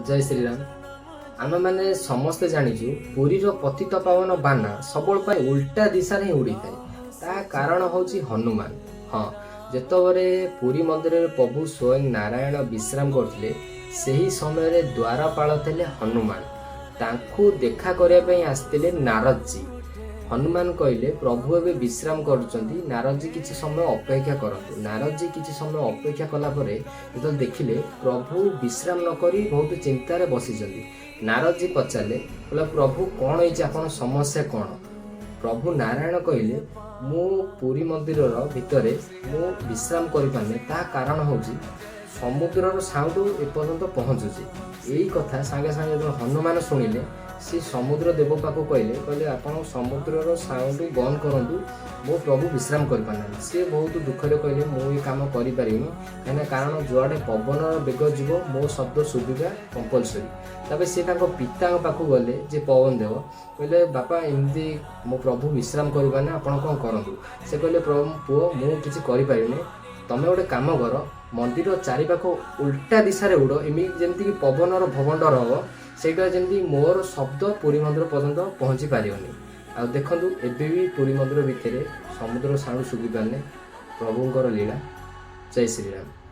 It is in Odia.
ଜୟ ଶ୍ରୀରାମ। ଆମେମାନେ ସମସ୍ତେ ଜାଣିଛୁ, ପୁରୀର ପତିତ ପାବନ ବାନା ସବୁବେଳେ ପାଇଁ ଉଲ୍ଟା ଦିଶାରେ ହିଁ ଉଡ଼ିଥାଏ। ତା କାରଣ ହେଉଛି ହନୁମାନ। ହଁ, ଯେତେବେଳେ ପୁରୀ ମନ୍ଦିରରେ ପ୍ରଭୁ ସ୍ୱୟଂ ନାରାୟଣ ବିଶ୍ରାମ କରୁଥିଲେ, ସେହି ସମୟରେ ଦ୍ୱାରପାଳ ଥିଲେ ହନୁମାନ। ତାଙ୍କୁ ଦେଖା କରିବା ପାଇଁ ଆସିଥିଲେ ନାରଦଜୀ। ହନୁମାନ କହିଲେ, ପ୍ରଭୁ ଏବେ ବିଶ୍ରାମ କରୁଛନ୍ତି, ନାରଦଜୀ କିଛି ସମୟ ଅପେକ୍ଷା କରନ୍ତୁ। ନାରଦଜୀ କିଛି ସମୟ ଅପେକ୍ଷା କଲା ପରେ ଯେତେବେଳେ ଦେଖିଲେ ପ୍ରଭୁ ବିଶ୍ରାମ ନ କରି ବହୁତ ଚିନ୍ତାରେ ବସିଛନ୍ତି, ନାରଦଜୀ ପଚାରିଲେ, କହିଲେ, ପ୍ରଭୁ, କ'ଣ ହେଇଛି? ଆପଣ ସମସ୍ୟା କ'ଣ? ପ୍ରଭୁ ନାରାୟଣ କହିଲେ, ମୁଁ ପୁରୀ ମନ୍ଦିରର ଭିତରେ ମୁଁ ବିଶ୍ରାମ କରିପାରୁନି। ତାହା କାରଣ ହେଉଛି ସମୁଦ୍ରର ସାଉଣ୍ଡ ଏପର୍ଯ୍ୟନ୍ତ ପହଞ୍ଚୁଛି। ଏଇ କଥା ସାଙ୍ଗେ ସାଙ୍ଗେ ଯେତେବେଳେ ହନୁମାନ ଶୁଣିଲେ, ସେ ସମୁଦ୍ର ଦେବ ପାଖକୁ କହିଲେ, ଆପଣ ସମୁଦ୍ରର ସାଉଣ୍ଡ ବନ୍ଦ କରନ୍ତୁ, ମୋ ପ୍ରଭୁ ବିଶ୍ରାମ କରିପାରୁନାହାନ୍ତି। ସିଏ ବହୁତ ଦୁଃଖରେ କହିଲେ, ମୁଁ ଏ କାମ କରିପାରିବିନି, କାହିଁକିନା କାରଣ ଯୁଆଡ଼େ ପବନର ବେଗ ଯିବ, ମୋ ଶବ୍ଦ ଶୁଭିବା କମ୍ପଲସରି। ତାପରେ ସେ ତାଙ୍କ ପିତାଙ୍କ ପାଖକୁ ଗଲେ, ଯେ ପବନ ଦେବ। କହିଲେ, ବାପା, ଏମିତି ମୋ ପ୍ରଭୁ ବିଶ୍ରାମ କରିପାରୁନି, ଆପଣ କ'ଣ କରନ୍ତୁ? ସେ କହିଲେ, ପ୍ରଭୁ ପୁଅ, ମୁଁ କିଛି କରିପାରିବିନି। ତମେ ଗୋଟେ କାମ କର, ମନ୍ଦିର ଚାରିପାଖ ଉଲ୍ଟା ଦିଶାରେ ଉଡ଼, ଏମିତି ଯେମିତିକି ପବନର ଭବଣ୍ଡର ହବ, ସେଇଟା ଯେମିତି ମୋର ଶବ୍ଦ ପୁରୀ ମନ୍ଦିର ପର୍ଯ୍ୟନ୍ତ ପହଞ୍ଚି ପାରିବନି। ଆଉ ଦେଖନ୍ତୁ, ଏବେ ବି ପୁରୀ ମନ୍ଦିର ଭିତରେ ସମୁଦ୍ର ସାଉଣ୍ଡ ଶୁଭିପାରୁନି। ପ୍ରଭୁଙ୍କର ଲୀଳା। ଜୟ ଶ୍ରୀରାମ।